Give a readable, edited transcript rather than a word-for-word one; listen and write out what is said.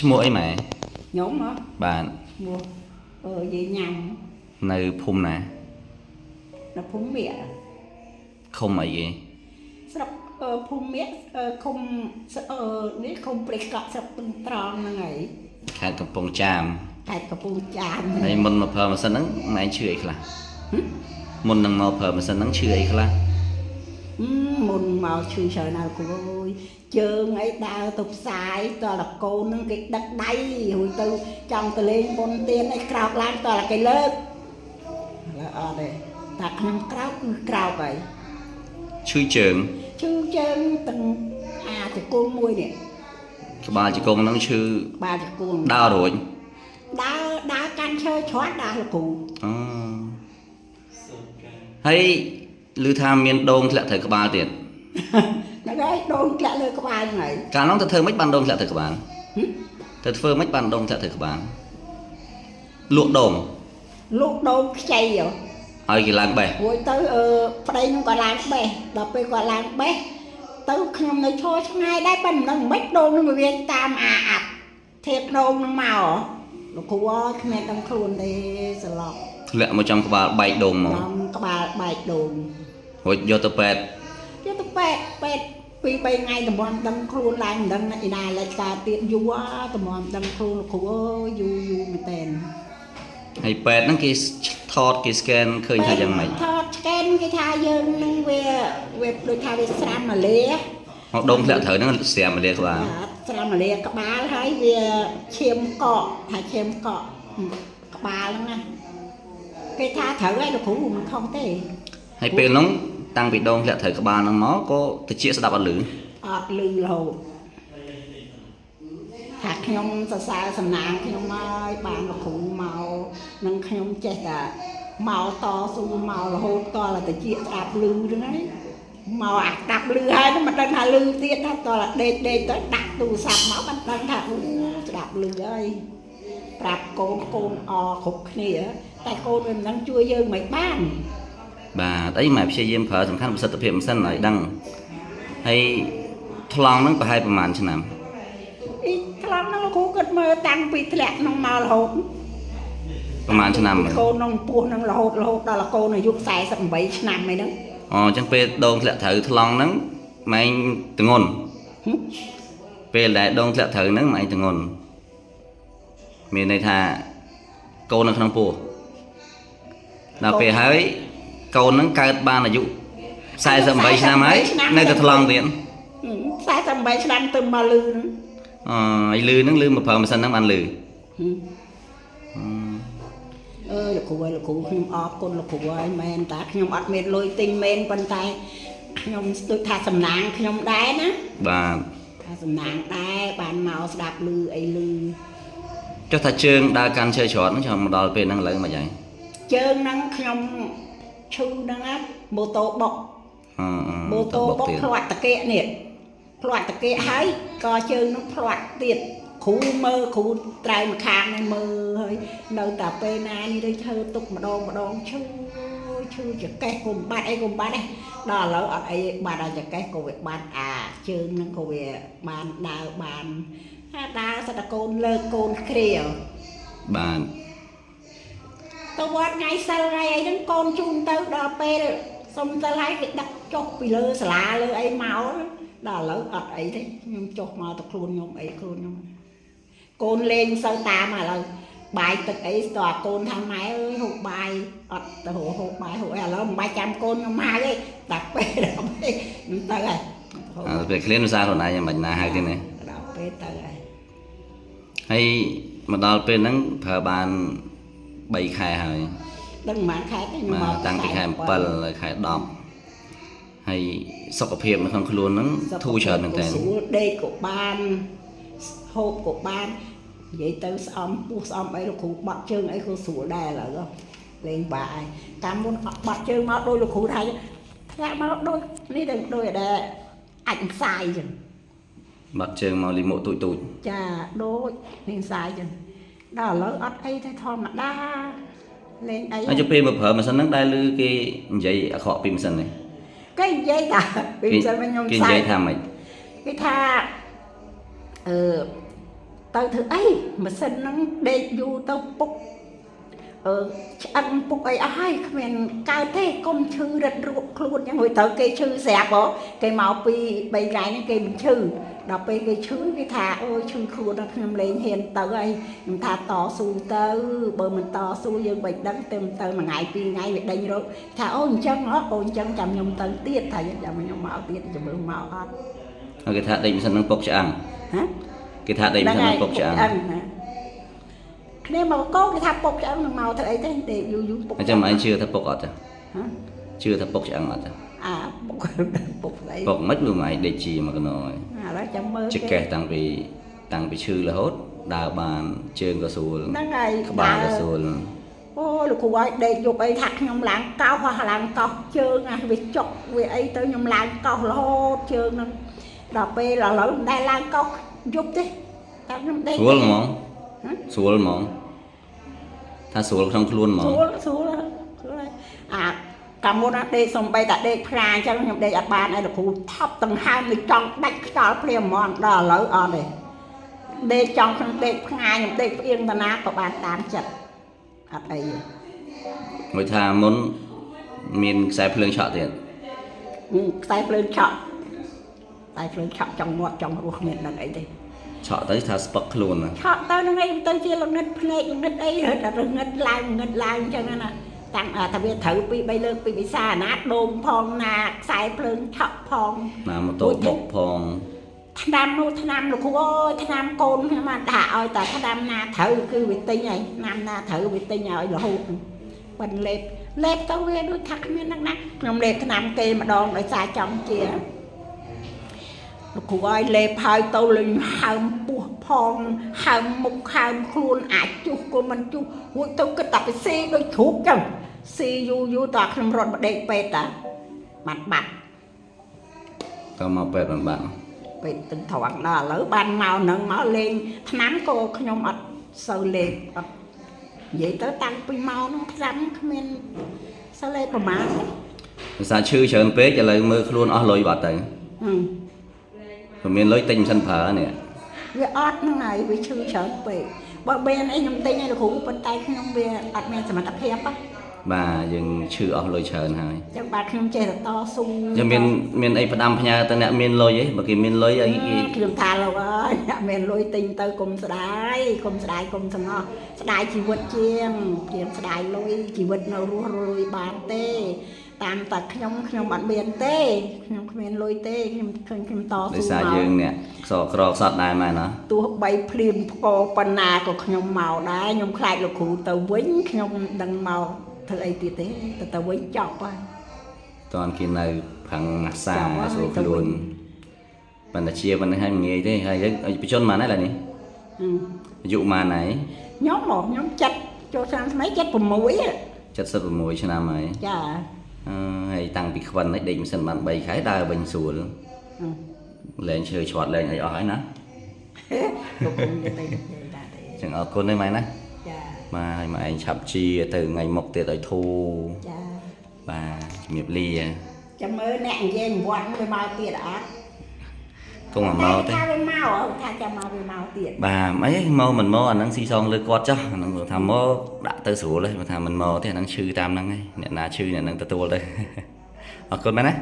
ឈ្មោះអីម៉ែ ខ្ញុំហ៎? បាទ។ ឈ្មោះអឺយាយញ៉ាំ។ នៅភូមិណា? នៅភូមិមៀក។ ឃុំអីគេ? ស្រុកអឺភូមិមៀកអឺឃុំអឺនេះឃុំព្រៃកក់ស្រុកទឹងត្រង់ហ្នឹងហើយ។ ខេត្តកំពង់ចាម។ ខេត្តកំពង់ចាម។ ហើយមុនមកប្រើម៉ាស៊ីនហ្នឹងម៉ែឈឺអីខ្លះ?មុននឹងមកប្រើម៉ាស៊ីនហ្នឹងឈឺអីខ្លះ? ហឹមមុនមកឈឺច្រើនណាស់គ្រូអើយជើងអីដើរទៅផ្សាយតលកូនហ្នឹងគេដឹកដៃរួចទៅចង់ទៅលេងបុណ្យទានអីក្រោកឡើងតលគេលើកឥឡូវអត់ទេតែខ្ញុំក្រោកគឺក្រោកហើយ។ ឈឺជើង? ឈឺជើងទាំងអាចង្គង់មួយនេះ។ ក្បាលជង្គង់ហ្នឹងឈឺ? ក្បាលជង្គង់។ ដើររួច? ដើរដើរកាន់ឈើច្រាត់ដើរលោកគ្រូ។ អូហើយឮថាមានដូងធ្លាក់ត្រូវក្បាលទៀត? ហ្នឹងហើយដូងធ្លាក់លើក្បាលហ្នឹងហើយ។ កាលនោះទៅធ្វើម៉េចបានដូងធ្លាក់ត្រូវក្បាល? ហឹម? ទៅធ្វើម៉េចបានដូងធ្លាក់ត្រូវក្បាលលក់ដូង? លក់ដូងខ្ចីហ៎។ ឲ្យគេឡើងបេះ? រួចទៅអឺប្តីខ្ញុំក៏ឡើងបេះដល់ពេលគាត់ឡើងបេះទៅខ្ញុំនៅឈរឆ្ងាយដែរប៉ុន្តែមិនដឹងមិនដូងនឹងវាតាមអាអាប់ធៀបដូងនឹងមកហ៎លោកគ្រូអើយគ្មានដឹងខ្លួនទេសន្លប់។ ធ្លាក់មកចំក្បាលបែកដូងមក? ចំក្បាលបែកដូង។ រួចយកទៅពេទ្យ? យកទៅពេទ្យពេទ្យពីរបីថ្ងៃតម្រាំដឹងខ្លួនឡើងមិនដឹងឯណាលេចកើតទៀតយូរតម្រាំដឹងខ្លួនលោកគ្រូអើយយូរយូរមែនតើ។ ហើយពេទ្យហ្នឹងគេថតគេ scan ឃើញថាយ៉ាងម៉េច? ថត scan គេថាយើងនឹងវាវាដូចថាវាស្រាំម៉ាឡា មកដូងធ្លាក់ត្រូវហ្នឹងស្រាមលាក្បាល? ស្រាំម៉ាឡាក្បាលហើយវាឈាមកកថាឈាមកកក្បាលហ្នឹងណាគេថាត្រូវហើយលោកគ្រូមិនខុសទេ។ ហើយពេលហ្នឹងតាំងពីដូងធ្លាក់ត្រូវក្បាលហ្នឹងមកក៏តិចស្ដាប់អត់ឮ? អត់ឮរហូតថាខ្ញុំសរសើរសំណាងខ្ញុំហើយបានលោកគ្រូមកនឹងខ្ញុំចេះតែមកតស៊ូមករហូតតតែតិចស្ដាប់ឮហ្នឹងហើយមកអាស្ដាប់ឮហើយហ្នឹងមិនដឹងថាឮទៀតថាតតែដេកដេកទៅដាក់ទូរស័ព្ទមកមិនដឹងថាអូស្ដាប់ឮហើយប្រាប់កូនកូនអគ្រប់គ្នាតែកូនវាមិនដឹងជួយយើងមិនបាន។ បាទអីម៉ែព្យាយាមប្រើសំខាន់ប្រសិទ្ធភាពម៉ាស៊ីនឲ្យដឹងហើយថ្លង់ហ្នឹងប្រហែលប្រហែលឆ្នាំ? អ៊ីថ្លង់ហ្នឹងលោកគ្រូគិតមើលតាំងពីធ្លាក់ក្នុងមករហូត ប្រហែលឆ្នាំ? ពីកូនក្នុងពោះហ្នឹងរហូតរហូតដល់កូនអាយុ48ឆ្នាំអីហ្នឹង។ អូអញ្ចឹងពេលដូងធ្លាក់ត្រូវថ្លង់ហ្នឹងម៉ែងទងន់ពេលដែលដូងធ្លាក់ត្រូវហ្នឹងម៉ែងទងន់មានន័យថាកូននៅក្នុងពោះដល់ពេលហើយកូនហ្នឹងកើតបានអាយុ48ឆ្នាំហើយនៅតែថ្លង់ទៀត? 48ឆ្នាំទៅមកលឺហ្នឹង។ អឲ្យលឺហ្នឹងលឺមកប្រើម៉ាស៊ីនហ្នឹងបានលឺ? អើយលោកគ្រូអើយលោកគ្រូខ្ញុំអរគុណលោកគ្រូហើយមែនតាខ្ញុំអត់មានលុយទិញមែនប៉ុន្តែខ្ញុំដូចថាសំណាងខ្ញុំដែរណា បាទ។ ថាសំណាងដែរបានមកស្ដាប់លឺអីលឺ។ ចុះថាជើងដើរកាន់ឈើច្រត់ហ្នឹងចាំមកដល់ពេលហ្នឹងឥឡូវមិនហើយ? ជើងហ្នឹងខ្ញុំឈឺហ្នឹងណាម៉ូតូបុក អឺអឺ ម៉ូតូបុកភ្លាត់តាកៀកនេះភ្លាត់តាកៀកហើយក៏ជើងនោះភ្លាត់ទៀតគ្រូមើលគ្រូត្រែម្ខាងនេះមើលហើយនៅតែពេលណានេះដូចធ្វើទុកម្ដងម្ដងឈឺឈឺចកេះក៏មិនបាត់អីក៏មិនបាត់ដែរដល់ឥឡូវអត់អីបាត់អាចកេះក៏វាបាត់អាជើងហ្នឹងក៏វាបានដើរបានថាដើរសត្វតកូនលើកកូនគ្រា បាទ។ ទៅវត្តថ្ងៃសិលថ្ងៃអីហ្នឹងកូនជូនទៅដល់ពេលសុំសិលហើយគេដឹកចុះពីលើសាលាលើអីមកដល់ឥឡូវអត់អីទេខ្ញុំចុះមកទៅខ្លួនខ្ញុំអីខ្លួនខ្ញុំកូនលេងសូវតាមឥឡូវបាយទឹកអីស្ទើរកូនថាម៉ែអើយហូបបាយអត់ទៅហូបបាយហូបអីឥឡូវមិនបាច់ចាំកូនខ្ញុំហៅទេតែពេលដល់ពេលខ្ញុំទៅហើយ។ អើពេលឃ្លានភាសាខ្លួនឯងមិនបាច់ណាហៅទេណា។ ដល់ពេលទៅហើយ។ ហើយមកដល់ពេលហ្នឹងប្រើបាន3ខែហើយ? ដឹងប្រហែលខែទេខ្ញុំ បាទ មក តាំងពីខែ7ដល់ខែ10ហើយសុខភាពនៅក្នុងខ្លួនហ្នឹងធូរច្រើនមែនតើ? ស្រួលដេកក៏បានហូបក៏បាននិយាយទៅស្អំពោះស្អំអីលោកគ្រូបាត់ជើងអីក៏ស្រួលដែរឥឡូវលេងបាក់ហើយតាមមុនបាត់ជើងមកដោយលោកគ្រូថាធ្លាក់មកដូចនេះដូចដែលអាចខ្សាយចឹង។ បាត់ជើងមកលីមុទូចទូច? ចាដូចនេះខ្សាយចឹងដល់ឥឡូវអត់អីទេធម្មតាលេងអី។ ហើយទៅពេលមកប្រើម៉ាស៊ីនហ្នឹងដែលឮគេនិយាយអាក្រក់ពីម៉ាស៊ីននេះ? គេនិយាយថាពីមិនសិនមកខ្ញុំ គេ ខ្សាយ និយាយថាម៉េច? គេថាអឺ ទៅធ្វើអីម៉ាស៊ីនហ្នឹងដេកយូរទៅពុកអឺឆ្អឹងពុកអីអស់ហើយគ្មានកើតទេកុំឈឺរិតរក់ខ្លួនអញ្ចឹងរួចត្រូវគេឈឺស្រាប់ហ៎គេមកពី3ថ្ងៃហ្នឹងគេមិនឈឺដល់ពេលគេឈឺគេថាអូយឈឺខ្លួនដល់ខ្ញុំលែងហ៊ានទៅហើយខ្ញុំថាតស៊ូទៅបើមិនតស៊ូយើងមិនដឹងទៅទៅមួយថ្ងៃពីរថ្ងៃវាដេញរោគថាអូអញ្ចឹងហ៎អូអញ្ចឹងចាំខ្ញុំទៅទៀតថាចាំខ្ញុំមកទៀតចាំមើលមកអត់ ហើយគេថាដេកម៉ាស៊ីនហ្នឹងពុកឆ្អឹង ហ៎ គេថាដេកម៉ាស៊ីនហ្នឹងពុកឆ្អឹង ណាគ្នាមកកោគេថាពុកឆ្អឹងនឹងមកធ្វើអីទេដេកយូរយូរពុក អញ្ចឹងម៉ែឯងជឿថាពុកអត់ទេ ហ៎ ជឿថាពុកឆ្អឹងអត់ទេ អាពុកពុកស្អី ពុកមិនមើលម៉ែឯងដេកជាមកកណោហើយ ឥឡូវចាំមើល ចកេះតាំងពីតាំងពីឈឺរហូតដើរបានជើងក៏ស្រួល ហ្នឹងហើយ ក្បាលក៏ស្រួល អូលោកគ្រូឲ្យដេកយប់អីថាខ្ញុំឡើងកោសហ่ะឡើងកោសជើងអាវាចុកវាអីទៅខ្ញុំឡើងកោសរហូតជើងហ្នឹងដល់ពេលឥឡូវមិនដែលឡើងកោសយប់ទេតែខ្ញុំដេក ស្រួលហ្មង ហ៎ ស្រួលហ្មងថាស្រួលក្នុងខ្លួនហ្មង ស្រួលស្រួលស្រួលហើយអាកាលមុនណាដេកសំបីតាដេកផ្លាអញ្ចឹងខ្ញុំដេកអត់បានឯងលោកគ្រូថប់ដង្ហើមនេះចង់ដាច់ខ្យល់ភ្លាមហ្មងដល់ឥឡូវអត់ទេដេកចង់ខ្ញុំដេកផ្ងាខ្ញុំដេកផ្អៀងតាណាក៏បានតាមចិត្តអត់អីទេ មួយថាមុនមានខ្សែភ្លើងឆក់ទៀត ហឹមខ្សែភ្លើងឆក់ខ្សែភ្លើងឆក់ចង់ងាប់ចង់រស់គ្មានដឹងអីទេ ឆក់ទៅថាស្ពឹកខ្លួនណា ឆក់ទៅនឹងអីទៅជាលងិតភ្នែកលងិតអីរត់តែងិតឡើងងិតឡើងអញ្ចឹងណាតាំងអាថាវាត្រូវពីរបីលើកពីពិសាណាដូងផងណាខ្សែភ្លើងឆក់ផង ណាម៉ូតូបុកផង ឆ្នាំនោះឆ្នាំលោកគ្រូអើយឆ្នាំកូនខ្ញុំបានដាក់ឲ្យតែឆ្នាំណាត្រូវគឺវាទិញហើយឆ្នាំណាត្រូវវាទិញឲ្យរហូតប៉ិនលេបលេបទៅវាដូចថាគ្មាននឹងណាខ្ញុំលេបឆ្នាំគេម្ដងដោយសារចង់ជាលោកគ្រូឲ្យលេបហើយទៅលេងហើមពោះផងហើមមុខហើមខ្លួនអាចជុះក៏មិនជុះរួចទៅគិតតែไปស៊ីដូចជ្រូកចឹងស៊ីយូរយូរតើខ្ញុំរត់មកដេកពេទ្យតាបាត់បាត់ តមកពេទ្យមិនបាន ពេទ្យទឹងត្រង់ដល់ឥឡូវបានមកនឹងមកលេងឆ្នាំក៏ខ្ញុំអត់សូវលេងអត់និយាយទៅតាំងពីមកនោះឆ្នាំគ្មានសូវលេងប្រហែលទេ ភាសាឈឺច្រើនពេកឥឡូវមើលខ្លួនអស់លុយបាត់ទៅ ហឹម ព្រោះមានលុយទិញម៉ាស៊ីនប្រើនេះ វាអត់ហ្នឹងហើយវាឈឺច្រើនពេកបើមានអីខ្ញុំទិញឲ្យលោកគ្រូប៉ុន្តែខ្ញុំវាអត់មានសមត្ថភាពហ៎ បាទយើងឈឺអស់លុយច្រើនហើយ អញ្ចឹងបាទខ្ញុំចេះតែតស៊ូ យើងមានមានអីផ្ដាំផ្ញើទៅអ្នកមានលុយអីបើគេមានលុយអីគេ ខ្ញុំថាលោកអើយអ្នកមានលុយទិញទៅកុំស្ដាយកុំស្ដាយកុំសងោះស្ដាយជីវិតជាងជាងស្ដាយលុយជីវិតនៅរស់រលុយបានទេ តាមតែខ្ញុំខ្ញុំអត់មានទេខ្ញុំគ្មានលុយទេខ្ញុំឃើញខ្ញុំត ដោយ ស៊ូ សារ មក យើងអ្នកខ្សក្រខ្សត់ដែរម៉ែណា ទោះបីភ្លៀងផ្គរប៉ុណ្ណាក៏ខ្ញុំមកដែរខ្ញុំខ្លាចលោកគ្រូទៅវិញខ្ញុំមិនដឹងមកធ្វើអីទៀតទេទៅទៅវិញចប់ហើយ តន់គេនៅផឹងអាសា ចាំហើយ ស្រួលខ្លួន ទៅវិញ ប៉ុន្តែជាប៉ុណ្ណេះហើយមិនងាយទេហើយយើងឲ្យបញ្ជនប៉ុន្មានហើយឡើយនេះ ហឹម អាយុប៉ុន្មានហើយ ខ្ញុំមកខ្ញុំចិត្តចូលឆ្នាំថ្មី76ហ៎ 76ឆ្នាំហើយ ចា អឺហើយតាំងពីខ្វិនហើយដេកម៉ាស៊ីនបាន3ខែដើរវិញស្រួល ហឹម លែងឈើឆ្វាត់លែងអីអស់ហើយណា លោកគ្រូនិយាយទៅនិយាយដែរទេ ចឹងអរគុណហើយម៉ែណា ចា បាទហើយម៉ែឯងឆាប់ជាទៅថ្ងៃមុខទៀតឲ្យធូរ ចា បាទជំរាបលា ចាំមើលអ្នកនិយាយវត្តវាមកទៀតអត់ កុំអាមកទេ ថាវាមកហ៎ថាចាំមកវាមកទៀត បាទអីមកមិនមកអាហ្នឹងស៊ីសងលើគាត់ចុះអាហ្នឹងគាត់ថាមកដាក់ទៅស្រួលហើយបើថាមិនមកទេអាហ្នឹងឈឺតាមហ្នឹងហើយអ្នកណាឈឺអ្នកហ្នឹងទទួលទៅ អរគុណមែនណា